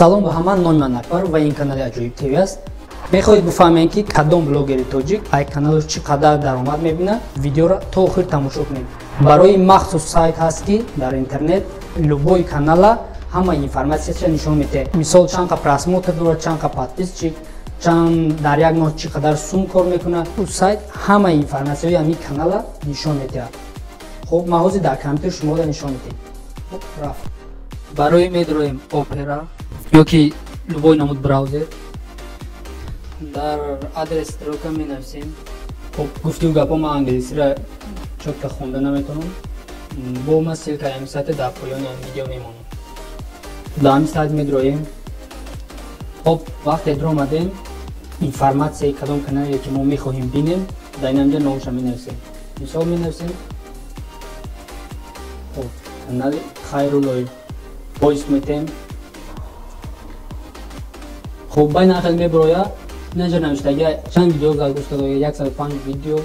Салом ба ҳама, номи ман Акбар ва ин канали Аҷоиб ТВ аст. Мехоҳед бифаҳмед, ки кадом блогери тоҷик ай каналаш чӣ қадар даромад мебинад? Видеоро то охир тамошо кунед. Барои махсус сайт ҳаст, ки дар интернет любой канала ҳама информатсияша нишон медиҳад. Мисол, чанд қа просмотр дорад, чанд қа подписчик, чанд дар як моҳ чӣ қадар сум кор мекунад. У сайт ҳама информатсияҳои ҳамин канала нишон медиҳад. Хуб, ман ҳозир дар компютер шуморо нишон медиҳем. Хуб, рафт. Барои медроем Опера ёки любой намуд браузер. Дар адрес строка менависем. Хуб, гуфтию гапо, ман англисиро чётко хонда наметавонам. Бо ман ссылкаи ҳамин сайта дар поёни ҳамин видео мемонам. Дар ҳамин сайт медроем. Хуб, вақте дромадем, информатсияи кадом канале ки мо мехоҳем бинем, дар инамҷа номаша менависем. Мисол, менависем, хуб, канали Хайруллоев, поиск метем. Хуб, байна хел меброя. Инҷа навиштаги чанд видео загрузка дорад: 105 видео,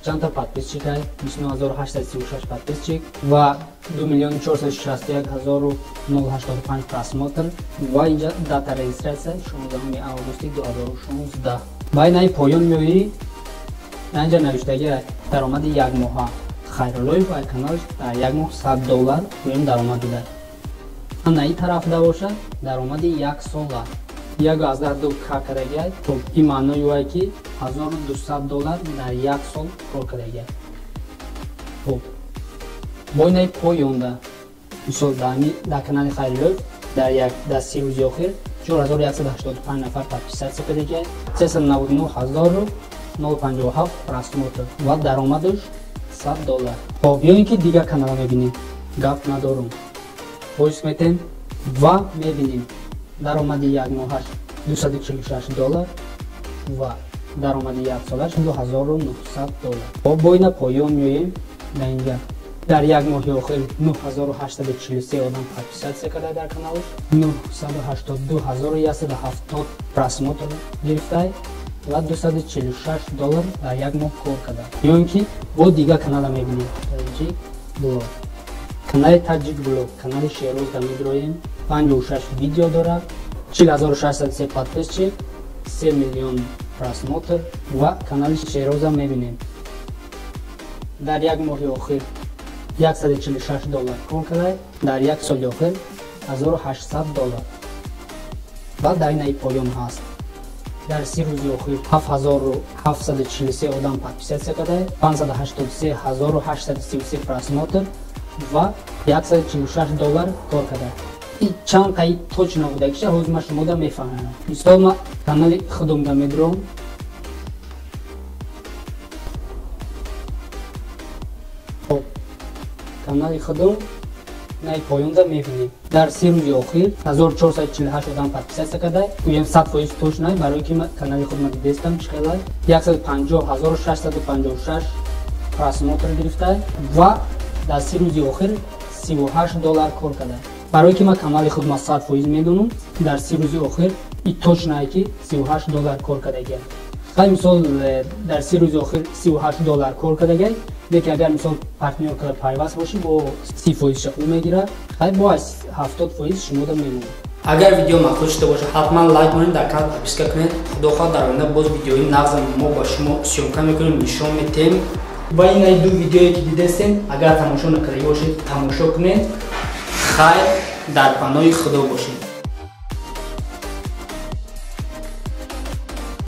чандта подписчик ай, 29836 подписчик ва 2 миллион 461 ҳазору 085 просмотр, ва инҷа дата регистрация 16 августи 2016. Байнаи поён меоӣ, инҷа навиштаги даромади як моҳа Хайруллоев ай каналаш дар як моҳ 100 доллар гӯем даромад дидад. Ана ин тарафда бошад, даромади як сола 1,2 к кардагиай. Хуб, ин маънои ӯ ки 1200 доллар дар як сол кор кардагиай. Хуб, бо инаи поёнда, мисол, дар канали Хайруллоев дар як дар 30 рӯзи охир 4185 нафар подписаться кардагиай, 399 057 просмотр ва даромадаш 100 доллар. Хуб, ё ин ки дигар канала мебинем, гап надорум, поиск метем ва мебинем, даромади як моҳаш 246 доллар ва даромади як солаш 2900 доллар. Хоб, бо ина поён меоем. Дар инҷа дар як моҳи охир 9843 одам подписаться карда дар каналаш, 982170 просмотр гирифтай ва 246 доллар дар як моҳ кор карда. Ё ин ки бо дигар канала мебинем, Таҷик блог, канали Таҷик блог, канали Шерозда медроем, 56 видео дорад, 40603 подписчик, 3 миллион просмотр, ва канали Шероза мебинем, дар як моҳи охир 146 доллар кор карда, дар як соли охир 1800 доллар. Ва дар инаи поён ҳаст, дар 30 рӯзи охир 7743 одам подписаться карда, 583833 просмотр ва 146 доллар кор карда. Чанд қаи точно будагиша ҳозир ман шумода мефаҳмам. Мисол, ман канали худумда медурам. Хоб, канали худум наи поёнда мебинем, дар 30 рӯзи охир 1448 одам подписаться карда. Гӯем, 100% точно, барои ки канали худма дидестам чӣ хелай, 150656 просмотр гирифта ва дар 30 рӯзи охир 38 доллар кор карда. Барои ки ман канали худма 100% медонам, дар 30 рӯзи охир и точно ки 38 доллар кор кардагиам. Хай, мисол, дар 30 рӯзи охир 38 доллар кор кардагиам, лекин агар, мисол, партнёр када пайваст бошӣ, бо 30 фоизша ӯ мегирад. Хай, бо аз 70% шумода мемонад. Агар видео маъқул шуда бошад, ҳатман лайк монед, дар канал подписка кунед. Худо хоҳад, дар оянда боз видеои нағзам мо ба шумо съёмка мекунем, нишон медиҳем. Ва инаи ду видеое ки дидестем, агар тамошо накарда бошед, тамошо кунед. Хайр, дар паноҳи Худо бошед.